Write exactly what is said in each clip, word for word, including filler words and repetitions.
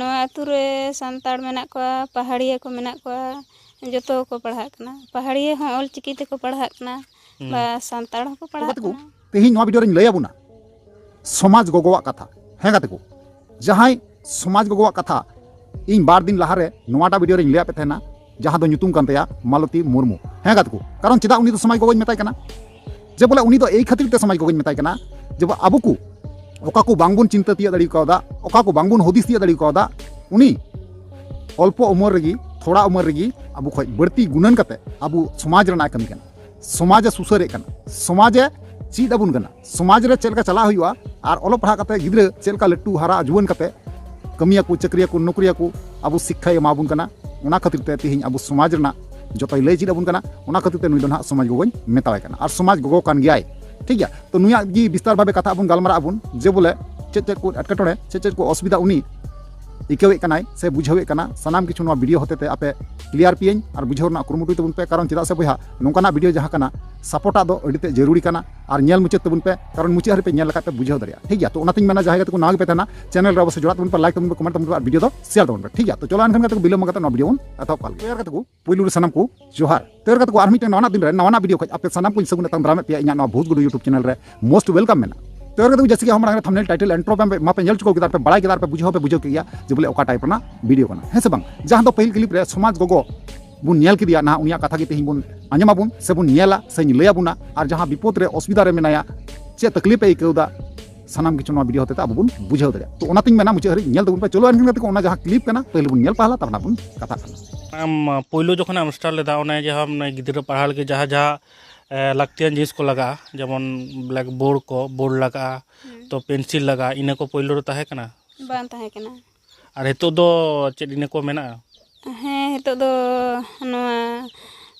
ᱱᱚᱣᱟ ᱟᱹᱛᱩ ᱨᱮ ᱥᱟᱱᱛᱟᱲ ᱢᱮᱱᱟᱜ ᱠᱚᱣᱟ, ᱯᱟᱦᱟᱲᱤᱭᱟᱹ ᱠᱚ ᱢᱮᱱᱟᱜ ᱠᱚᱣᱟ, ᱡᱚᱛᱚ ᱠᱚ ᱯᱟᱲᱦᱟᱜ ᱠᱟᱱᱟ᱾ ᱯᱟᱦᱟᱲᱤᱭᱟᱹ ᱦᱚᱸ ᱚᱞ ᱪᱤᱠᱤ ᱛᱮᱠᱚ ᱯᱟᱲᱦᱟᱜ ᱠᱟᱱᱟ, ᱦᱩᱸ᱾ ᱵᱟ ᱥᱟᱱᱛᱟᱲ ᱦᱚᱸᱠᱚ ᱯᱟᱲᱦᱟᱜ ᱠᱟᱱᱟ᱾ ᱛᱮᱦᱮᱧ ᱱᱚᱣᱟ ᱵᱷᱤᱰᱤᱭᱳ ᱨᱤᱧ ᱞᱟᱹᱭ ᱟᱵᱚᱱᱟ ᱥᱚᱢᱟᱡᱽ ᱜᱚᱜᱚᱣᱟᱜ ᱠᱟᱛᱷᱟ᱾ ᱦᱮᱸ ᱜᱟᱛᱮ ᱠᱚ, ᱡᱟᱦᱟᱸᱭ ᱥᱚᱢᱟᱡᱽ ᱜᱚᱜᱚᱣᱟᱜ ᱠᱟᱛᱷᱟ ᱤᱧ ᱵᱟᱨ ᱫᱤᱱ ᱞᱟᱦᱟᱨᱮ ᱱᱚᱣᱟᱴᱟᱜ ᱵᱷᱤᱰᱤᱭᱳ ᱨᱤᱧ ᱞᱟᱹᱭᱟᱫ ᱯᱮ ᱛᱟᱦᱮᱱᱟ, ᱡᱟᱦᱟᱸ ᱫᱚ ᱧᱩᱛᱩᱢ ᱠᱟᱱ ᱛᱟᱭᱟ ᱢᱟᱞᱚᱛᱤ ᱢᱩᱨᱢᱩ᱾ ᱦᱮᱸ ᱜᱟᱛᱮ ᱠᱚ, ᱠᱟᱨᱚᱱ ᱪᱮᱫᱟᱜ ᱩᱱᱤ ᱫᱚ ᱥᱚᱢᱟᱡᱽ ᱜᱚᱜᱚᱧ ᱢᱮᱛᱟᱭ ᱠᱟᱱᱟ? ᱡᱮ ᱵᱚᱞᱮ ᱩᱱᱤ ᱫᱚ ᱮᱭ ᱠᱷᱟᱹᱛᱤᱨ ᱛᱮ ᱥᱚᱢᱟᱡᱽ ᱜᱚᱜᱚᱧ ᱢᱮᱛᱟᱭ ᱠᱟᱱᱟ, ᱡᱮ ᱟᱵᱚ ᱠᱚ ᱚᱠᱟ ᱠᱚ ᱵᱟᱝᱵᱚᱱ ᱪᱤᱱᱛᱟᱹ ᱛᱤᱭᱟᱹᱜ ᱫᱟᱲᱮ ᱠᱟᱣᱫᱟ, ᱚᱠᱟ ᱠᱚ ᱵᱟᱝᱵᱚᱱ ᱦᱩᱫᱤᱥ ᱛᱤᱭᱟᱹᱜ ᱫᱟᱲᱮ ᱠᱟᱣᱫᱟ, ᱩᱱᱤ ᱚᱞᱯᱚ ᱩᱢᱮᱨ ᱨᱮᱜᱮ, ᱛᱷᱚᱲᱟ ᱩᱢᱮᱨ ᱨᱮᱜᱮ ᱟᱵᱚ ᱠᱷᱚᱡ ᱵᱟᱹᱲᱛᱤ ᱜᱩᱱᱟᱹᱱ ᱠᱟᱛᱮ ᱟᱵᱚ ᱥᱚᱢᱟᱡᱽ ᱨᱮᱱᱟᱜ ᱮ ᱠᱟᱹᱢᱤ ᱠᱟᱱᱟ᱾ ᱥᱚᱢᱟᱡᱽ ᱮ ᱥᱩᱥᱟᱹᱨᱮᱫ ᱠᱟᱱᱟ, ᱥᱚᱢᱟᱡᱽ ᱮ ᱪᱮᱫ ᱟᱵᱚᱱ ᱠᱟᱱᱟ, ᱥᱚᱢᱟᱡᱽ ᱨᱮ ᱪᱮᱫ ᱞᱮᱠᱟ ᱪᱟᱞᱟᱜ ᱦᱩᱭᱩᱜᱼᱟ, ᱟᱨ ᱚᱞᱚᱜ ᱯᱟᱲᱦᱟᱜ ᱠᱟᱛᱮ ᱜᱤᱫᱽᱨᱟᱹ ᱪᱮᱫ ᱞᱮᱠᱟ ᱞᱟᱹᱴᱩ ᱦᱟᱨᱟ ᱡᱩᱣᱟᱹᱱ ᱠᱟᱛᱮ ᱠᱟᱹᱢᱤᱭᱟᱠᱚ, ᱪᱟᱹᱠᱨᱤᱭᱟᱠᱚ, ᱱᱚᱠᱨᱤᱭᱟᱠᱚ, ᱟᱵᱚ ᱥᱤᱠᱠᱷᱟᱭ ᱮᱢᱟ ᱵᱚᱱ ᱠᱟᱱᱟ᱾ ᱚᱱᱟ ᱠᱷᱟᱹᱛᱤᱨ ᱛᱮ ᱛᱮᱦᱮᱧ ᱟᱵᱚ ᱥᱚᱢᱟᱡᱽ ᱨᱮᱱᱟᱜ ᱡᱚᱛᱚᱭ ᱞᱟᱹᱭ ᱪᱮᱫ ᱟᱵᱚᱱ ᱠᱟᱱᱟ᱾ ᱚᱱᱟ ᱠᱷᱟᱹᱛᱤᱨ ᱛᱮ ᱱᱩᱭ ᱫᱚ ᱱᱟᱦᱟᱜ ᱥᱚᱢᱟᱡᱽ ᱜᱚᱜᱚᱧ ᱢᱮᱛᱟᱣᱟᱭ ᱠᱟᱱᱟ, ᱟᱨ ᱥᱚᱢᱟᱡᱽ ᱜᱚᱜᱚ ᱠᱟᱱ ᱜᱮᱭᱟᱭ, ᱴᱷᱤᱠ ᱜᱮᱭᱟ᱾ ᱛᱚ ᱱᱩᱭᱟᱜ ᱜᱮ ᱵᱤᱥᱛᱟᱨ ᱵᱷᱟᱵᱮ ᱠᱟᱛᱷᱟ ᱵᱚᱱ ᱜᱟᱞᱢᱟᱨᱟᱜ ᱟᱵᱚᱱ, ᱡᱮ ᱵᱚᱞᱮ ᱪᱮᱫ ᱪᱮᱫ ᱠᱚ ᱮᱴᱠᱮᱴᱚᱬᱮ, ᱪᱮᱫ ᱪᱮᱫ ᱠᱚ ᱚᱥᱩᱵᱤᱫᱷᱟ ᱩᱱᱤ ᱟᱹᱭᱠᱟᱹᱣᱮᱫ ᱠᱟᱱᱟᱭ ᱥᱮ ᱵᱩᱡᱷᱟᱹᱣᱮᱫ ᱠᱟᱱᱟ, ᱥᱟᱱᱟᱢ ᱠᱤᱪᱷᱩ ᱱᱚᱣᱟ ᱵᱷᱤᱰᱤᱭᱳ ᱦᱚᱛᱮᱛᱮ ᱟᱯᱮ ᱠᱞᱤᱭᱟᱨ ᱯᱮᱭᱟᱹᱧ ᱟᱨ ᱵᱩᱡᱷᱟᱹᱣ ᱨᱮᱱᱟᱜ ᱠᱩᱨᱩᱢᱩᱴᱩᱭ ᱛᱟᱵᱚᱱ ᱯᱮ᱾ ᱠᱟᱨᱚᱱ ᱪᱮᱫᱟᱜ ᱥᱮ ᱵᱚᱭᱦᱟ, ᱱᱚᱝᱠᱟᱱᱟᱜ ᱵᱷᱤᱰᱤᱭᱳ ᱡᱟᱦᱟᱸ ᱠᱟᱱᱟ, ᱥᱟᱯᱳᱨᱴᱟᱜ ᱫᱚ ᱟᱹᱰᱤ ᱛᱮᱫ ᱡᱟᱹᱨᱩᱲᱤ ᱠᱟᱱᱟ᱾ ᱟᱨ ᱧᱮᱞ ᱢᱩᱪᱟᱹᱫ ᱛᱟᱵᱚᱱ ᱯᱮ, ᱠᱟᱨᱚᱱ ᱢᱩᱪᱟᱹᱫ ᱦᱟᱹᱨᱤᱡ ᱯᱮ ᱧᱮᱞ ᱞᱮᱠᱷᱟᱡ ᱯᱮ ᱵᱩᱡᱷᱟᱹᱣ ᱫᱟᱲᱮᱭᱟᱜᱼᱟ, ᱴᱷᱤᱠ ᱜᱮᱭᱟ᱾ ᱛᱚ ᱚᱱᱟᱛᱤᱧ ᱢᱮᱱᱟ, ᱡᱟᱦᱟᱸᱭ ᱜᱟᱛᱮ ᱠᱚ ᱱᱟᱣᱟ ᱜᱮᱯᱮ ᱛᱟᱦᱮᱱᱟ, ᱪᱮᱱᱮᱞ ᱨᱮ ᱚᱵᱚᱥᱥᱳᱭ ᱡᱚᱲᱟᱜ ᱛᱟᱵᱚᱱ ᱯᱮ, ᱞᱟᱭᱤᱠ ᱛᱟᱵᱚᱱ ᱯᱮ, ᱠᱚᱢᱮᱱᱴ ᱛᱟᱵᱚᱱ ᱯᱮ ᱟᱨ ᱵᱷᱤᱰᱤᱭᱳ ᱫᱚ ᱥᱮᱭᱟᱨ ᱛᱟᱵᱚᱱ ᱯᱮ, ᱴᱷᱤᱠ ᱜᱮᱭᱟ᱾ ᱛᱚ ᱪᱚᱞᱚ ᱮᱱᱠᱷᱟᱱ ᱜᱟᱛᱮ ᱠᱚ, ᱵᱤᱞᱚᱢ ᱵᱟᱝ ᱠᱟᱛᱮ ᱱᱚᱣᱟ ᱵᱷᱤᱰᱤᱭᱳ ᱵᱚᱱ ᱮᱛᱚᱦᱚᱵ ᱠᱟᱜ ᱞᱮᱜᱮ᱾ ᱜᱟᱛᱮ ᱠᱚ, ᱯᱩᱭᱞᱩ ᱨᱮ ᱥᱟᱱᱟᱢ ᱠᱚ ᱡᱚᱦᱟᱨ᱾ ᱛᱚ ᱜᱟᱛᱮ ᱠᱚ, ᱟᱨ ᱢᱤᱫᱴᱮᱱ ᱱᱟᱣᱟᱱᱟᱜ ᱫᱤᱱ ᱨᱮ ᱱᱟᱣᱟᱱᱟᱜ ᱵᱷᱤᱰᱤᱭᱳ ᱠᱷᱚᱡ ᱟᱯᱮ ᱥᱟᱱᱟᱢ ᱠᱚᱧ ᱥᱟᱹᱜᱩᱱ ᱮᱛᱟᱢ ᱫᱟᱨᱟᱢᱮᱫ ᱯᱮᱭᱟ ᱤᱧᱟᱹᱜ ᱱᱚᱣᱟ ᱵᱷᱩᱛ ᱜᱩᱰᱩ YouTube ᱪᱮᱱᱮᱞ ᱨᱮ᱾ ᱢᱳᱥᱴ ᱣᱮᱞᱠᱟᱢ ᱢᱮᱱᱟᱜᱼᱟ᱾ ᱛᱚ ᱜᱟᱛᱮ ᱠᱚ, ᱡᱮᱭᱥᱮ ᱠᱤ ᱦᱚᱸ ᱢᱟᱲᱟᱝ ᱨᱮ ᱛᱷᱟᱢᱵᱱᱮᱞ, ᱴᱟᱭᱴᱮᱞ, ᱤᱱᱴᱨᱳ ᱯᱮ ᱢᱟᱯᱮ ᱧᱮᱞ ᱪᱩᱠᱟᱹᱣ ᱠᱮᱫᱟ, ᱟᱨ ᱯᱮ ᱵᱟᱲᱟᱭ ᱠᱮᱫᱟ, ᱟᱨ ᱯᱮ ᱵᱩᱡᱷᱟᱹᱣ ᱦᱚᱸ ᱯᱮ ᱵᱩᱡᱷᱟᱹᱣ ᱠᱮᱫ ᱜᱮᱭᱟ ᱡᱮ ᱵᱚᱞᱮ ᱚᱠᱟ ᱴᱟᱭᱤᱯ ᱨᱮᱱᱟᱜ ᱵᱷᱤᱰᱤᱭᱳ ᱠᱟᱱᱟ, ᱦᱮᱸ ᱥᱮ ᱵᱟᱝ? ᱡᱟᱦᱟᱸ ᱫᱚ ᱯᱟᱹᱦᱤᱞ ᱠᱞᱤᱯ ᱨᱮ ᱥᱚᱢᱟᱡᱽ ᱜᱚᱜᱚ ᱵᱚᱱ ᱧᱮᱞ ᱠᱮᱫᱮᱭᱟ, ᱱᱟᱦᱟᱜ ᱩᱱᱤᱭᱟᱜ ᱠᱟᱛᱷᱟ ᱜᱮ ᱛᱮᱦᱮᱧ ᱵᱚᱱ ᱟᱸᱡᱚᱢᱟᱵᱚᱱ ᱥᱮᱵᱚᱱ ᱧᱮᱞᱟ ᱥᱮᱧ ᱞᱟᱹᱭ ᱟᱵᱚᱱᱟ, ᱟᱨ ᱡᱟᱦᱟᱸ ᱵᱤᱯᱚᱫ ᱨᱮ, ᱚᱥᱩᱵᱤᱫᱷᱟ ᱨᱮ ᱢᱮᱱᱟᱭᱟ, ᱪᱮᱫ ᱛᱟᱠᱞᱤᱯ ᱮ ᱟᱹᱭᱠᱟᱹᱣ ᱮᱫᱟ, ᱥᱟᱱᱟᱢ ᱠᱤᱪᱷᱩ ᱱᱚᱣᱟ ᱵᱷᱤᱰᱤᱭᱳ ᱦᱚᱛᱮᱛᱮ ᱟᱵᱚ ᱵᱚᱱ ᱵᱩᱡᱷᱟᱹᱣ ᱫᱟᱲᱮᱭᱟᱜᱼᱟ᱾ ᱛᱚ ᱚᱱᱟᱛᱤᱧ ᱢᱮᱱᱟ, ᱢᱩᱪᱟᱹᱫ ᱦᱟᱹᱨᱤᱡ ᱧᱮᱞ ᱛᱟᱵᱚᱱ ᱯᱮ᱾ ᱪᱚᱞᱚ ᱮᱱᱠᱷᱟᱱ ᱜᱟᱛᱮ ᱠᱚ, ᱚᱱᱟ ᱡᱟᱦᱟᱸ ᱠᱞᱤᱯ ᱠᱟᱱᱟ, ᱯᱟᱹᱦᱤᱞ ᱵᱚᱱ ᱧᱮᱞ ᱯᱟᱦᱞᱟ, ᱛᱟᱨᱯᱚᱨ ᱵᱚᱱ ᱠᱟᱛᱷᱟᱜ ᱠᱟᱱᱟ᱾ ᱟᱢ, ᱯᱳᱭᱞᱳ ᱡᱚᱠᱷᱚᱱᱮᱢ ᱥᱴᱟᱨᱴ ᱞᱮᱫᱟ, ᱚᱱᱮ ᱡᱟᱦᱟᱸ ᱜᱤᱫᱽᱨᱟᱹ ᱯᱟᱲᱦᱟᱣ ᱞᱟᱹᱜᱤᱫ ᱡᱟᱦᱟᱸ ᱡᱟᱦᱟᱸ, ᱮ, ᱞᱟᱹᱠᱛᱤᱭᱟᱱ ᱡᱤᱱᱤᱥ ᱠᱚ ᱞᱟᱜᱟᱜᱼᱟ, ᱡᱮᱢᱚᱱ ᱵᱞᱮᱠ ᱵᱳᱨᱰ ᱠᱚ, ᱵᱳᱨᱰ ᱞᱟᱜᱟᱜᱼᱟ, ᱦᱩᱸ᱾ ᱛᱚ ᱯᱮᱱᱥᱤᱞ ᱞᱟᱜᱟᱜᱼᱟ, ᱤᱱᱟᱹ ᱠᱚ ᱯᱳᱭᱞᱳ ᱨᱮ ᱛᱟᱦᱮᱸ ᱠᱟᱱᱟ? ᱵᱟᱝ ᱛᱟᱦᱮᱸ ᱠᱟᱱᱟ᱾ ᱟᱨ ᱱᱤᱛᱚᱜ ᱫᱚ ᱪᱮᱫ ᱤᱱᱟᱹ ᱠᱚ ᱢᱮᱱᱟᱜᱼᱟ? ᱦᱮᱸ, ᱱᱤᱛᱚᱜ ᱫᱚ ᱱᱚᱣᱟ,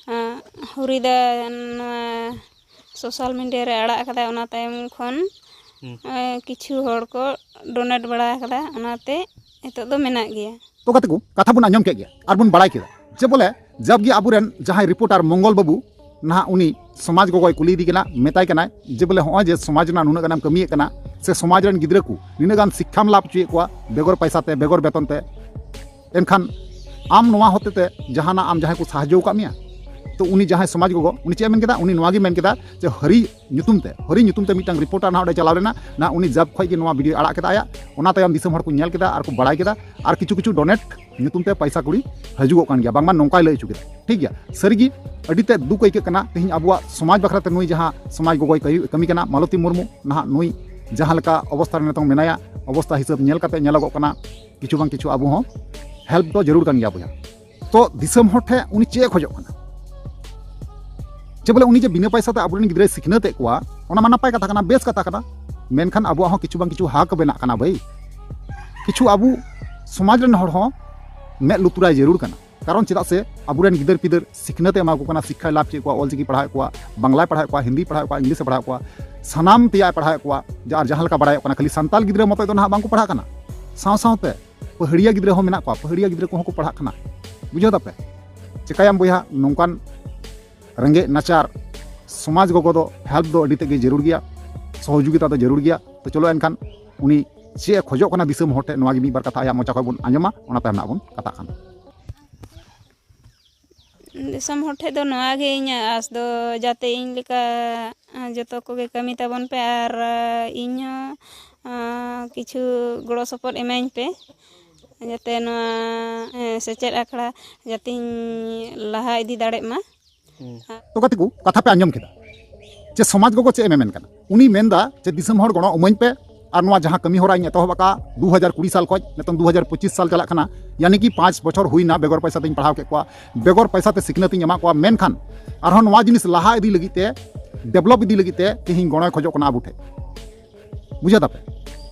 ᱟᱸ, ᱦᱩᱨᱤᱫᱟ ᱱᱚᱣᱟ ᱥᱳᱥᱟᱞ ᱢᱤᱰᱤᱭᱟ ᱨᱮ ᱟᱲᱟᱜ ᱟᱠᱟᱫᱟᱭ, ᱚᱱᱟ ᱛᱟᱭᱚᱢ ᱠᱷᱚᱱ, ᱦᱩᱸ᱾ ᱮᱸ, ᱠᱤᱪᱷᱩ ᱦᱚᱲ ᱠᱚ ᱰᱳᱱᱮᱴ ᱵᱟᱲᱟ ᱟᱠᱟᱫᱟ, ᱚᱱᱟᱛᱮ ᱱᱤᱛᱚᱜ ᱫᱚ ᱢᱮᱱᱟᱜ ᱜᱮᱭᱟ᱾ ᱛᱚ ᱜᱟᱛᱮ ᱠᱚ, ᱠᱟᱛᱷᱟ ᱵᱚᱱ ᱟᱸᱡᱚᱢ ᱠᱮᱫ ᱜᱮᱭᱟ ᱟᱨ ᱵᱚᱱ ᱵᱟᱲᱟᱭ ᱠᱮᱫᱟ ᱡᱮ ᱵᱚᱞᱮ ᱡᱟᱵᱜᱮ ᱟᱵᱚᱨᱮᱱ ᱡᱟᱦᱟᱸᱭ ᱨᱤᱯᱳᱨᱴᱟᱨ ᱢᱚᱝᱜᱚᱞ ᱵᱟᱹᱵᱩ ᱱᱟᱦᱟᱜ ᱩᱱᱤ ᱥᱚᱢᱟᱡᱽ ᱜᱚᱜᱚᱭ ᱠᱩᱞᱤᱭᱮᱫᱮ ᱠᱟᱱᱟ, ᱢᱮᱛᱟᱭ ᱠᱟᱱᱟᱭ ᱡᱮ ᱵᱚᱞᱮ ᱦᱚᱸᱜᱼᱚᱭ ᱡᱮ ᱥᱚᱢᱟᱡᱽ ᱨᱮᱱᱟᱜ ᱱᱩᱱᱟᱹᱜ ᱜᱟᱱᱮᱢ ᱠᱟᱹᱢᱤᱭᱮᱫ ᱠᱟᱱᱟ, ᱥᱮ ᱥᱚᱢᱟᱡᱽ ᱨᱮᱱ ᱜᱤᱫᱽᱨᱟᱹ ᱠᱚ ᱱᱤᱱᱟᱹᱜ ᱜᱟᱱ ᱥᱤᱠᱠᱷᱟᱢ ᱞᱟᱵᱷ ᱦᱚᱪᱚᱭᱮᱫ ᱠᱚᱣᱟ ᱵᱮᱜᱚᱨ ᱯᱚᱭᱥᱟ ᱛᱮ, ᱵᱮᱜᱚᱨ ᱵᱮᱛᱚᱱ ᱛᱮ, ᱮᱱᱠᱷᱟᱱ ᱟᱢ ᱱᱚᱣᱟ ᱦᱚᱛᱮ ᱛᱮ ᱡᱟᱦᱟᱱᱟᱜ ᱟᱢ ᱡᱟᱦᱟᱸᱭ ᱠᱚ ᱥᱟᱦᱟᱡᱽᱡᱚ ᱟᱠᱟᱫ ᱢᱮᱭᱟ? ᱛᱚ ᱩᱱᱤ ᱡᱟᱦᱟᱸᱭ ᱥᱚᱢᱟᱡᱽ ᱜᱚᱜᱚ, ᱩᱱᱤ ᱪᱮᱫ ᱮ ᱢᱮᱱ ᱠᱮᱫᱟ? ᱩᱱᱤ ᱱᱚᱣᱟ ᱜᱮ ᱢᱮᱱ ᱠᱮᱫᱟ ᱡᱮ ᱦᱟᱹᱨᱤ ᱧᱩᱛᱩᱢ ᱛᱮ, ᱦᱟᱹᱨᱤ ᱧᱩᱛᱩᱢ ᱛᱮ ᱢᱤᱫᱴᱟᱝ ᱨᱤᱯᱳᱨᱴᱟᱨ ᱱᱟᱦᱟᱜ ᱚᱸᱰᱮ ᱪᱟᱞᱟᱣ ᱞᱮᱱᱟ, ᱱᱟᱦᱟᱜ ᱩᱱᱤ ᱡᱟᱵ ᱠᱷᱚᱡ ᱜᱮ ᱱᱚᱣᱟ ᱵᱷᱤᱰᱤᱭᱳ ᱟᱲᱟᱜ ᱠᱮᱫᱟ ᱟᱭᱟᱜ᱾ ᱚᱱᱟ ᱛᱟᱭᱚᱢ ᱫᱤᱥᱚᱢ ᱦᱚᱲ ᱠᱚ ᱧᱮᱞ ᱠᱮᱫᱟ ᱟᱨ ᱠᱚ ᱵᱟᱲᱟᱭ ᱠᱮᱫᱟ, ᱟᱨ ᱠᱤᱪᱷᱩ ᱠᱤᱪᱷᱩ ᱰᱚᱱᱮᱴ ᱧᱩᱛᱩᱢ ᱛᱮ ᱯᱚᱭᱥᱟ ᱠᱩᱲᱤ ᱦᱤᱡᱩᱜᱚᱜ ᱠᱟᱱ ᱜᱮᱭᱟ, ᱵᱟᱝᱢᱟ ᱱᱚᱝᱠᱟᱭ ᱞᱟᱹᱭ ᱦᱚᱪᱚ ᱠᱮᱫᱟ᱾ ᱴᱷᱤᱠ ᱜᱮᱭᱟ, ᱥᱟᱹᱨᱤᱜᱮ ᱟᱹᱰᱤ ᱛᱮᱫ ᱫᱩᱠ ᱟᱹᱭᱠᱟᱹᱜ ᱠᱟᱱᱟ᱾ ᱛᱮᱦᱮᱧ ᱟᱵᱚᱣᱟᱜ ᱥᱚᱢᱟᱡᱽ ᱵᱟᱠᱷᱨᱟ ᱛᱮ ᱱᱩᱭ ᱡᱟᱦᱟᱸ ᱥᱚᱢᱟᱡᱽ ᱜᱚᱜᱚᱭ ᱠᱟᱹᱭ-, ᱠᱟᱹᱢᱤ ᱠᱟᱱᱟ, ᱢᱟᱞᱚᱛᱤ ᱢᱩᱨᱢᱩ, ᱱᱟᱦᱟᱜ ᱱᱩᱭ ᱡᱟᱦᱟᱸ ᱞᱮᱠᱟ ᱚᱵᱚᱥᱛᱷᱟ ᱨᱮ ᱱᱤᱛᱚᱝ ᱢᱮᱱᱟᱭᱟ, ᱚᱵᱚᱥᱛᱷᱟ ᱦᱤᱥᱟᱹᱵ ᱧᱮᱞ ᱠᱟᱛᱮ ᱧᱮᱞᱚᱜᱚᱜ ᱠᱟᱱᱟ ᱠᱤᱪᱷᱩ ᱵᱟᱝ ᱠᱤᱪᱷᱩ ᱟᱵᱚ ᱦᱚᱸ ᱦᱮᱞᱯ ᱫᱚ ᱡᱟᱹᱨᱩᱲ ᱠᱟᱱ ᱜᱮᱭᱟ ᱵᱚᱭᱦᱟ᱾ ᱛᱚ ᱫᱤᱥᱚᱢ ᱦᱚᱲ ᱴᱷᱮᱱ ᱩᱱᱤ ᱪᱮᱫ ᱮ ᱠᱷᱚᱡᱚᱜ ᱠᱟᱱᱟ? ᱡᱮ ᱵᱚᱞᱮ ᱩᱱᱤ ᱡᱮ ᱵᱤᱱᱟᱹ ᱯᱚᱭᱥᱟ ᱛᱮ ᱟᱵᱚᱨᱮᱱ ᱜᱤᱫᱽᱨᱟᱹᱭ ᱥᱤᱠᱷᱱᱟᱹᱛ ᱮᱫ ᱠᱚᱣᱟ, ᱚᱱᱟ ᱢᱟ ᱱᱟᱯᱟᱭ ᱠᱟᱛᱷᱟ ᱠᱟᱱᱟ, ᱵᱮᱥ ᱠᱟᱛᱷᱟ ᱠᱟᱱᱟ, ᱢᱮᱱᱠᱷᱟᱱ ᱟᱵᱚᱣᱟᱜ ᱦᱚᱸ ᱠᱤᱪᱷᱩ ᱵᱟᱝ ᱠᱤᱪᱷᱩ ᱦᱟᱠ ᱵᱮᱱᱟᱜ ᱠᱟᱱᱟ ᱵᱷᱟᱹᱭ᱾ ᱠᱤᱪᱷᱩ ᱟᱵᱚ ᱥᱚᱢᱟᱡᱽ ᱨᱮᱱ ᱦᱚᱲ ᱦᱚᱸ ᱢᱮᱫ ᱞᱩᱛᱩᱨᱟᱭ ᱡᱟᱹᱨᱩᱲ ᱠᱟᱱᱟ᱾ ᱠᱟᱨᱚᱱ ᱪᱮᱫᱟᱜ ᱥᱮ ᱟᱵᱚᱨᱮᱱ ᱜᱤᱫᱟᱹᱨ ᱯᱤᱫᱟᱹᱨ ᱥᱤᱠᱷᱱᱟᱹᱛ ᱮ ᱮᱢᱟ ᱠᱚ ᱠᱟᱱᱟ, ᱥᱤᱠᱠᱷᱟᱭ ᱞᱟᱵᱷ ᱦᱚᱪᱚᱭᱮᱫ ᱠᱚᱣᱟ, ᱚᱞᱪᱤᱠᱤ ᱯᱟᱲᱦᱟᱣᱮᱫ ᱠᱚᱣᱟ, ᱵᱟᱝᱞᱟᱭ ᱯᱟᱲᱦᱟᱣᱮᱫ ᱠᱚᱣᱟ, ᱦᱤᱱᱫᱤ ᱯᱟᱲᱦᱟᱣᱮᱫ ᱠᱚᱣᱟ, ᱤᱝᱞᱤᱥ ᱮ ᱯᱟᱲᱦᱟᱣᱮᱫ ᱠᱚᱣᱟ, ᱥᱟᱱᱟᱢ ᱛᱮᱭᱟᱜ ᱮ ᱯᱟᱲᱦᱟᱣᱮᱫ ᱠᱚᱣᱟ, ᱡᱟᱨ ᱡᱟᱦᱟᱸ ᱞᱮᱠᱟ ᱵᱟᱲᱟᱭᱚᱜ ᱠᱟᱱᱟ᱾ ᱠᱷᱟᱹᱞᱤ ᱥᱟᱱᱛᱟᱞ ᱜᱤᱫᱽᱨᱟᱹ ᱢᱚᱛᱚᱡ ᱫᱚ ᱱᱟᱦᱟᱜ ᱵᱟᱝ ᱠᱚ ᱯᱟᱲᱦᱟᱜ ᱠᱟᱱᱟ, ᱥᱟᱶ ᱥᱟᱶᱛᱮ ᱯᱟᱹᱦᱟᱹᱲᱤᱭᱟᱹ ᱜᱤᱫᱽᱨᱟᱹ ᱦᱚᱸ ᱢᱮᱱᱟᱜ ᱠᱚᱣᱟ, ᱯᱟᱹᱦᱟᱹᱲᱤᱭᱟᱹ ᱜᱤᱫᱽᱨᱟᱹ ᱠᱚᱦᱚᱸ ᱠᱚ ᱯᱟᱲᱦᱟᱜ ᱠᱟᱱᱟ᱾ ᱵᱩᱡᱷᱟᱹᱣ ᱫᱟᱯᱮ? ᱪᱮᱠᱟᱭᱟᱢ ᱵᱚᱭᱦᱟ, ᱱᱚᱝᱠᱟᱱ ᱨᱮᱸᱜᱮᱡ ᱱᱟᱪᱟᱨ ᱥᱚᱢᱟᱡᱽ ᱜᱚᱜᱚ ᱫᱚ ᱦᱮᱞᱯ ᱫᱚ ᱟᱹᱰᱤ ᱛᱮᱫ ᱜᱮ ᱡᱟᱹᱨᱩᱲ ᱜᱮᱭᱟ, ᱥᱚᱦᱚᱡᱳᱜᱤᱛᱟ ᱫᱚ ᱡᱟᱹᱨᱩᱲ ᱜᱮᱭᱟ᱾ ᱛᱚ ᱪᱚᱞᱚ ᱮᱱᱠᱷᱟᱱ ᱩᱱᱤ ᱪᱮᱫ ᱮ ᱠᱷᱚᱡᱚᱜ ᱠᱟᱱᱟ ᱫᱤᱥᱚᱢ ᱦᱚᱲ ᱴᱷᱮᱱ, ᱱᱚᱣᱟ ᱜᱮ ᱢᱤᱫ ᱵᱟᱨ ᱠᱟᱛᱷᱟ ᱟᱭᱟᱜ ᱢᱚᱪᱟ ᱠᱷᱚᱱ ᱵᱚᱱ ᱟᱸᱡᱚᱢᱟ, ᱚᱱᱟ ᱛᱟᱭᱚᱢ ᱱᱟᱜ ᱵᱚᱱ ᱠᱟᱛᱷᱟᱜ ᱠᱟᱱᱟ᱾ ᱫᱤᱥᱚᱢ ᱦᱚᱲ ᱴᱷᱮᱱ ᱫᱚ ᱱᱚᱣᱟ ᱜᱮ ᱤᱧᱟᱹᱜ ᱟᱸᱥ ᱫᱚ, ᱡᱟᱛᱮ ᱤᱧ ᱞᱮᱠᱟ ᱡᱚᱛᱚ ᱠᱚᱜᱮ ᱠᱟᱹᱢᱤ ᱛᱟᱵᱚᱱ ᱯᱮ ᱟᱨ ᱤᱧ ᱦᱚᱸ ᱠᱤᱪᱷᱩ ᱜᱚᱲᱚ ᱥᱚᱯᱚᱦᱚᱫ ᱮᱢᱟᱹᱧ ᱯᱮ, ᱡᱟᱛᱮ ᱱᱚᱣᱟ ᱥᱮᱪᱮᱫ ᱟᱠᱷᱲᱟ ᱡᱟᱛᱮᱧ ᱞᱟᱦᱟ ᱤᱫᱤ ᱫᱟᱲᱮᱜ ᱢᱟ᱾ ᱛᱚ ᱜᱟᱛᱮ ᱠᱚ, ᱠᱟᱛᱷᱟ ᱯᱮ ᱟᱸᱡᱚᱢ ᱠᱮᱫᱟ ᱡᱮ ᱥᱚᱢᱟᱡᱽ ᱜᱚᱜᱚ ᱪᱮᱫ ᱮ ᱢᱮᱢᱮᱱ ᱠᱟᱱᱟ᱾ ᱩᱱᱤ ᱢᱮᱱᱫᱟ ᱡᱮ ᱫᱤᱥᱚᱢ ᱦᱚᱲ ᱜᱚᱲᱚ ᱮᱢᱟᱹᱧ ᱯᱮ, ᱟᱨ ᱱᱚᱣᱟ ᱡᱟᱦᱟᱸ ᱠᱟᱹᱢᱤ ᱦᱚᱨᱟᱧ ᱮᱛᱚᱦᱚᱵ ᱟᱠᱟᱫᱼᱟ ᱫᱩ ᱦᱟᱡᱟᱨ ᱠᱩᱲᱤ ᱥᱟᱞ ᱠᱷᱚᱱ ᱱᱤᱛᱚᱝ ᱫᱩ ᱦᱟᱡᱟᱨ ᱯᱚᱸᱪᱤᱥ ᱥᱟᱞ ᱪᱟᱞᱟᱜ ᱠᱟᱱᱟ, ᱭᱟᱱᱤ ᱠᱤ ᱯᱟᱸᱪ ᱵᱚᱪᱷᱚᱨ ᱦᱩᱭᱱᱟ, ᱵᱮᱜᱚᱨ ᱯᱚᱭᱥᱟ ᱛᱮᱧ ᱯᱟᱲᱦᱟᱣ ᱠᱮᱫ ᱠᱚᱣᱟ, ᱵᱮᱜᱚᱨ ᱯᱚᱭᱥᱟ ᱛᱮ ᱥᱤᱠᱷᱱᱟᱹᱛ ᱤᱧ ᱮᱢᱟᱜ ᱠᱚᱣᱟ, ᱢᱮᱱᱠᱷᱟᱱ ᱟᱨᱦᱚᱸ ᱱᱚᱣᱟ ᱡᱤᱱᱤᱥ ᱞᱟᱦᱟ ᱤᱫᱤ ᱞᱟᱹᱜᱤᱫ ᱛᱮ, ᱰᱮᱵᱷᱞᱚᱯ ᱤᱫᱤ ᱞᱟᱹᱜᱤᱫ ᱛᱮ ᱛᱮᱦᱮᱧ ᱜᱚᱲᱚᱭ ᱠᱷᱚᱡᱚᱜ ᱠᱟᱱᱟ ᱟᱵᱚ ᱴᱷᱮᱱ᱾ ᱵᱩᱡᱷᱟᱹᱣ ᱫᱟᱯᱮ?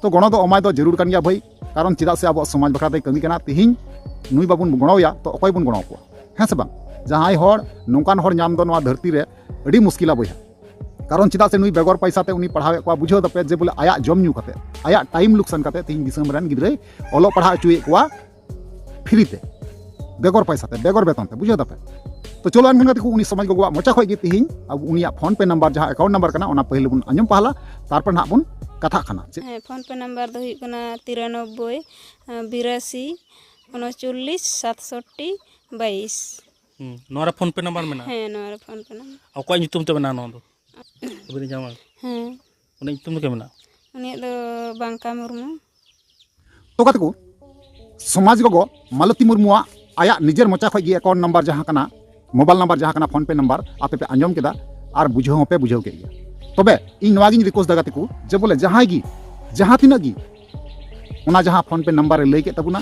ᱛᱚ ᱜᱚᱲᱚ ᱫᱚ ᱮᱢᱟᱭ ᱫᱚ ᱡᱟᱹᱨᱩᱲ ᱠᱟᱱ ᱜᱮᱭᱟ ᱵᱷᱟᱹᱭ, ᱠᱟᱨᱚᱱ ᱪᱮᱫᱟᱜ ᱥᱮ ᱟᱵᱚᱣᱟᱜ ᱥᱚᱢᱟᱡᱽ ᱵᱟᱠᱷᱨᱟ ᱛᱮᱭ ᱠᱟᱹᱢᱤ ᱠᱟᱱᱟ᱾ ᱛᱮᱦᱮᱧ ᱱᱩᱭ ᱵᱟᱵᱚᱱ ᱜᱚᱲᱚᱣᱟᱭᱟ ᱛᱚ ᱚᱠᱚᱭ ᱵᱚᱱ ᱜᱚᱲᱚ ᱟᱠᱚᱣᱟ? ᱦᱮᱸ ᱥᱮ ᱵᱟᱝ? ᱡᱟᱦᱟᱸᱭ ᱦᱚᱲ, ᱱᱚᱝᱠᱟᱱ ᱦᱚᱲ ᱧᱟᱢ ᱫᱚ ᱱᱚᱣᱟ ᱫᱷᱟᱹᱨᱛᱤ ᱨᱮ ᱟᱹᱰᱤ ᱢᱩᱥᱠᱤᱞᱟ ᱵᱚᱭᱦᱟ᱾ ᱠᱟᱨᱚᱱ ᱪᱮᱫᱟᱜ ᱥᱮ ᱱᱩᱭ ᱵᱮᱜᱚᱨ ᱯᱚᱭᱥᱟ ᱛᱮ ᱩᱱᱤ ᱯᱟᱲᱦᱟᱣᱮᱫ ᱠᱚᱣᱟ, ᱵᱩᱡᱷᱟᱹᱣ ᱫᱟᱯᱮ ᱡᱮ ᱵᱚᱞᱮ ᱟᱭᱟᱜ ᱡᱚᱢ ᱧᱩ ᱠᱟᱛᱮ, ᱟᱭᱟᱜ ᱴᱟᱭᱤᱢ ᱞᱩᱠᱥᱟᱱ ᱠᱟᱛᱮ ᱛᱮᱦᱮᱧ ᱫᱤᱥᱚᱢ ᱨᱮᱱ ᱜᱤᱫᱽᱨᱟᱹᱭ ᱚᱞᱚᱜ ᱯᱟᱲᱦᱟᱣ ᱦᱚᱪᱚᱭᱮᱫ ᱠᱚᱣᱟ ᱯᱷᱨᱤ ᱛᱮ, ᱵᱮᱜᱚᱨ ᱯᱚᱭᱥᱟ ᱛᱮ, ᱵᱮᱜᱚᱨ ᱵᱮᱛᱚᱱ ᱛᱮ, ᱵᱩᱡᱷᱟᱹᱣ ᱫᱟᱯᱮ? ᱛᱚ ᱪᱚᱞᱚ ᱮᱱᱠᱷᱟᱱ ᱜᱟᱛᱮ ᱠᱚ, ᱩᱱᱤ ᱥᱚᱢᱟᱡᱽ ᱜᱚᱜᱚᱣᱟᱜ ᱢᱚᱪᱟ ᱠᱷᱚᱱ ᱜᱮ ᱛᱮᱦᱮᱧ ᱟᱵᱚ ᱩᱱᱤᱭᱟᱜ PhonePe ᱱᱟᱢᱵᱟᱨ, ᱡᱟᱦᱟᱸ ᱮᱠᱟᱣᱩᱱᱴ ᱱᱟᱢᱵᱟᱨ ᱠᱟᱱᱟ, ᱚᱱᱟ ᱯᱟᱹᱦᱤᱞ ᱵᱚᱱ ᱟᱸᱡᱚᱢ ᱯᱟᱦᱞᱟ, ᱛᱟᱨᱯᱚᱨ ᱱᱟᱦᱟᱜ ᱵᱚᱱ ᱠᱟᱛᱷᱟᱜ ᱠᱟᱱᱟ᱾ ᱪᱮᱫ? ᱦᱮᱸ, PhonePe ᱱᱟᱢᱵᱟᱨ ᱫᱚ ᱦᱩᱭᱩᱜ ᱠᱟᱱᱟ ᱛᱤᱨᱟᱱᱚᱵᱵᱳᱭ, ᱵᱤᱨᱟᱥᱤ, ᱩᱱᱚᱪᱚᱞᱞᱤᱥ, ᱥᱟᱛᱥᱚᱴᱴᱤ, ᱵᱟᱭᱤᱥ᱾ ᱦᱩᱸ, ᱱᱚᱣᱟ ᱨᱮ PhonePe ᱱᱟᱢᱵᱟᱨ ᱢᱮᱱᱟᱜᱼᱟ? ᱦᱮᱸ, ᱱᱚᱣᱟ ᱨᱮ PhonePe ᱱᱟᱢᱵᱟᱨ᱾ ᱚᱠᱚᱭᱟᱜ ᱧᱩᱛᱩᱢ ᱛᱮ ᱢᱮᱱᱟᱜᱼᱟ ᱱᱚᱣᱟ ᱫᱚ? ᱟᱹᱵᱤᱱ ᱡᱟᱶᱟᱭ? ᱦᱮᱸ᱾ ᱩᱱᱤᱭᱟᱜ ᱧᱩᱛᱩᱢ ᱫᱚ ᱪᱮᱫ ᱢᱮᱱᱟᱜᱼᱟ? ᱩᱱᱤᱭᱟᱜ ᱫᱚ ᱵᱟᱝᱠᱟ ᱢᱩᱨᱢᱩ᱾ ᱛᱚ ᱜᱟᱛᱮ ᱠᱚ, ᱥᱚᱢᱟᱡᱽ ᱜᱚᱜᱚ ᱢᱟᱞᱚᱛᱤ ᱢᱩᱨᱢᱩᱣᱟᱜ ᱟᱭᱟᱜ ᱱᱤᱡᱮᱨ ᱢᱚᱪᱟ ᱠᱷᱚᱱ ᱜᱮ ᱮᱠᱟᱣᱩᱱᱴ ᱱᱟᱢᱵᱟᱨ ᱡᱟᱦᱟᱸ ᱠᱟᱱᱟ, ᱢᱳᱵᱟᱭᱤᱞ ᱱᱟᱢᱵᱟᱨ ᱡᱟᱦᱟᱸ ᱠᱟᱱᱟ, PhonePe ᱱᱟᱢᱵᱟᱨ ᱟᱯᱮ ᱯᱮ ᱟᱸᱡᱚᱢ ᱠᱮᱫᱟ ᱟᱨ ᱵᱩᱡᱷᱟᱹᱣ ᱦᱚᱸᱯᱮ ᱵᱩᱡᱷᱟᱹᱣ ᱠᱮᱫ ᱜᱮᱭᱟ᱾ ᱛᱚᱵᱮ ᱤᱧ ᱱᱚᱣᱟ ᱜᱤᱧ ᱨᱤᱠᱩᱭᱮᱥᱴ ᱫᱟ ᱜᱟᱛᱮ ᱠᱚ, ᱡᱮ ᱵᱚᱞᱮ ᱡᱟᱦᱟᱸᱭ ᱜᱮ, ᱡᱟᱦᱟᱸ ᱛᱤᱱᱟᱹᱜ ᱜᱮ ᱚᱱᱟ ᱡᱟᱦᱟᱸ PhonePe ᱱᱟᱢᱵᱟᱨ ᱮ ᱞᱟᱹᱭ ᱠᱮᱫ ᱛᱟᱵᱚᱱᱟ,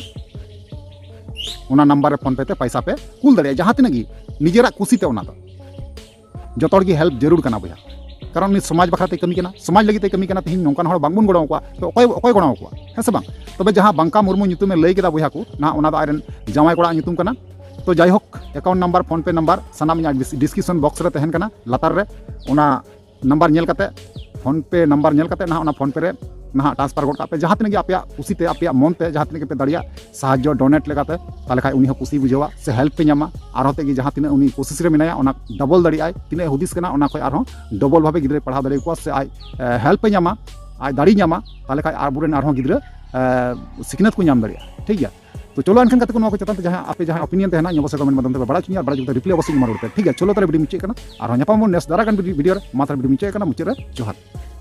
ᱚᱱᱟ ᱱᱟᱢᱵᱟᱨ ᱨᱮ PhonePe ᱛᱮ ᱯᱚᱭᱥᱟ ᱯᱮ ᱠᱩᱞ ᱫᱟᱲᱮᱭᱟᱜᱼᱟ, ᱡᱟᱦᱟᱸ ᱛᱤᱱᱟᱹᱜ ᱜᱮ ᱱᱤᱡᱮᱨᱟᱜ ᱠᱩᱥᱤ ᱛᱮ᱾ ᱚᱱᱟ ᱫᱚ ᱡᱚᱛᱚ ᱦᱚᱲ ᱜᱮ ᱦᱮᱞᱯ ᱡᱟᱹᱨᱩᱲ ᱠᱟᱱᱟ ᱵᱚᱭᱦᱟ, ᱠᱟᱨᱚᱱ ᱩᱱᱤ ᱥᱚᱢᱟᱡᱽ ᱵᱟᱠᱷᱨᱟ ᱛᱮᱭ ᱠᱟᱹᱢᱤ ᱠᱟᱱᱟ, ᱥᱚᱢᱟᱡᱽ ᱞᱟᱹᱜᱤᱫ ᱛᱮᱭ ᱠᱟᱹᱢᱤ ᱠᱟᱱᱟ᱾ ᱛᱮᱦᱮᱧ ᱱᱚᱝᱠᱟᱱ ᱦᱚᱲ ᱵᱟᱝᱵᱚᱱ ᱜᱚᱲᱚ ᱟᱠᱚᱣᱟ, ᱛᱚ ᱚᱠᱚᱭ, ᱚᱠᱚᱭ ᱜᱚᱲᱚ ᱟᱠᱚᱣᱟ? ᱦᱮᱸ ᱥᱮ ᱵᱟᱝ? ᱛᱚᱵᱮ ᱡᱟᱦᱟᱸ ᱵᱟᱝᱠᱟ ᱢᱩᱨᱢᱩ ᱧᱩᱛᱩᱢᱮ ᱞᱟᱹᱭ ᱠᱮᱫᱟ ᱵᱚᱭᱦᱟ ᱠᱚ, ᱱᱟᱦᱟᱜ ᱚᱱᱟ ᱫᱚ ᱟᱡᱨᱮᱱ ᱡᱟᱶᱟᱭ ᱠᱚᱲᱟᱣᱟᱜ ᱧᱩᱛᱩᱢ ᱠᱟᱱᱟ᱾ ᱛᱚ ᱡᱟᱭᱦᱳᱠ, ᱮᱠᱟᱣᱩᱱᱴ ᱱᱟᱢᱵᱟᱨ, PhonePe ᱱᱟᱢᱵᱟᱨ ᱥᱟᱱᱟᱢ ᱤᱧᱟᱹᱜ ᱰᱤᱥ-, ᱰᱤᱥᱠᱨᱤᱯᱥᱚᱱ ᱵᱚᱠᱥ ᱨᱮ ᱛᱟᱦᱮᱱ ᱠᱟᱱᱟ, ᱞᱟᱛᱟᱨ ᱨᱮ᱾ ᱚᱱᱟ ᱱᱟᱢᱵᱟᱨ ᱧᱮᱞ ᱠᱟᱛᱮ, PhonePe ᱱᱟᱢᱵᱟᱨ ᱧᱮᱞ ᱠᱟᱛᱮ ᱱᱟᱦᱟᱜ ᱚᱱᱟ PhonePe ᱨᱮ ᱱᱟᱦᱟᱜ ᱴᱨᱟᱱᱥᱯᱷᱟᱨ ᱜᱚᱫ ᱠᱟᱜ ᱯᱮ᱾ ᱡᱟᱦᱟᱸ ᱛᱤᱱᱟᱹᱜ ᱜᱮ ᱟᱯᱮᱭᱟᱜ ᱠᱩᱥᱤ ᱛᱮ, ᱟᱯᱮᱭᱟᱜ ᱢᱚᱱ ᱛᱮ ᱡᱟᱦᱟᱸ ᱛᱤᱱᱟᱹᱜ ᱜᱮᱯᱮ ᱫᱟᱲᱮᱭᱟᱜ, ᱥᱟᱦᱟᱡᱽᱡᱚ ᱰᱳᱱᱮᱴ ᱞᱮᱠᱟᱛᱮ, ᱛᱟᱦᱚᱞᱮ ᱠᱷᱟᱡ ᱩᱱᱤ ᱦᱚᱸ ᱠᱩᱥᱤ ᱵᱩᱡᱷᱟᱹᱣᱟ ᱥᱮ ᱦᱮᱞᱯ ᱯᱮ ᱧᱟᱢᱟ᱾ ᱟᱨᱦᱚᱸ ᱛᱮᱜᱮ ᱡᱟᱦᱟᱸ ᱛᱤᱱᱟᱹᱜ ᱩᱱᱤ ᱠᱳᱥᱤᱥ ᱨᱮ ᱢᱮᱱᱟᱭᱟ, ᱚᱱᱟ ᱰᱚᱵᱚᱞ ᱫᱟᱲᱮᱭᱟᱜᱼᱟᱭ᱾ ᱛᱤᱱᱟᱹᱜ ᱮ ᱦᱩᱫᱤᱥ ᱠᱟᱱᱟ, ᱚᱱᱟ ᱠᱷᱚᱡ ᱟᱨᱦᱚᱸ ᱰᱚᱵᱚᱞ ᱵᱷᱟᱵᱮ ᱜᱤᱫᱽᱨᱟᱹᱭ ᱯᱟᱲᱦᱟᱣ ᱫᱟᱲᱮᱭᱟᱠᱚᱣᱟ ᱥᱮ ᱟᱡ, ᱮ, ᱦᱮᱞᱯ ᱮ ᱧᱟᱢᱟ, ᱟᱡ ᱫᱟᱲᱮᱭ ᱧᱟᱢᱟ, ᱛᱟᱦᱚᱞᱮ ᱠᱷᱟᱡ ᱟᱵᱚᱨᱮᱱ ᱟᱨᱦᱚᱸ ᱜᱤᱫᱽᱨᱟᱹ, ᱮ, ᱥᱤᱠᱷᱱᱟᱹᱛ ᱠᱚ ᱧᱟᱢ ᱫᱟᱲᱮᱭᱟᱜᱼᱟ᱾ ᱴᱷᱤᱠ ᱜᱮᱭᱟ? ᱛᱚ ᱪᱚᱞᱚ ᱮᱱᱠᱷᱟᱱ ᱜᱟᱛᱮ ᱠᱚ, ᱱᱚᱣᱟ ᱠᱚ ᱪᱮᱛᱟᱱ ᱛᱮ ᱡᱟᱦᱟᱸ ᱟᱯᱮ ᱡᱟᱦᱟᱸ ᱚᱯᱤᱱᱤᱭᱚᱱ ᱛᱟᱦᱮᱱᱟ, ᱤᱧ ᱚᱵᱚᱥᱥᱳᱭ ᱠᱚᱢᱮᱱᱴ ᱢᱟᱫᱽᱫᱷᱚᱢ ᱛᱮ ᱵᱟᱲᱟᱭ ᱦᱚᱪᱚᱧᱟ, ᱟᱨ ᱵᱟᱲᱟᱭ ᱦᱚᱪᱚ ᱠᱟᱛᱮ ᱨᱤᱯᱞᱟᱭ ᱚᱵᱚᱥᱥᱳᱭ ᱮᱢᱟ ᱨᱩᱣᱟᱹᱲ ᱯᱮ᱾ ᱴᱷᱤᱠ ᱜᱮᱭᱟ? ᱪᱚᱞᱚ ᱛᱟᱦᱚᱞᱮ ᱵᱷᱤᱰᱤᱭᱳ ᱢᱩᱪᱟᱹᱫ ᱠᱟᱱᱟ, ᱟᱨᱦᱚᱸ ᱧᱟᱯᱟᱢ ᱵᱚᱱ ᱱᱮᱠᱥᱴ ᱫᱟᱨᱟ ᱠᱟᱱ ᱵᱷᱤᱰᱤᱭᱳ ᱨᱮ᱾ ᱢᱟ ᱛᱟᱦᱚᱞᱮ ᱵᱷᱤᱰᱤᱭᱳ ᱢᱩᱪᱟᱹᱫ ᱠᱟᱱᱟ, ᱢᱩᱪᱟᱹᱫ ᱨᱮ ᱡᱚᱦᱟᱨ᱾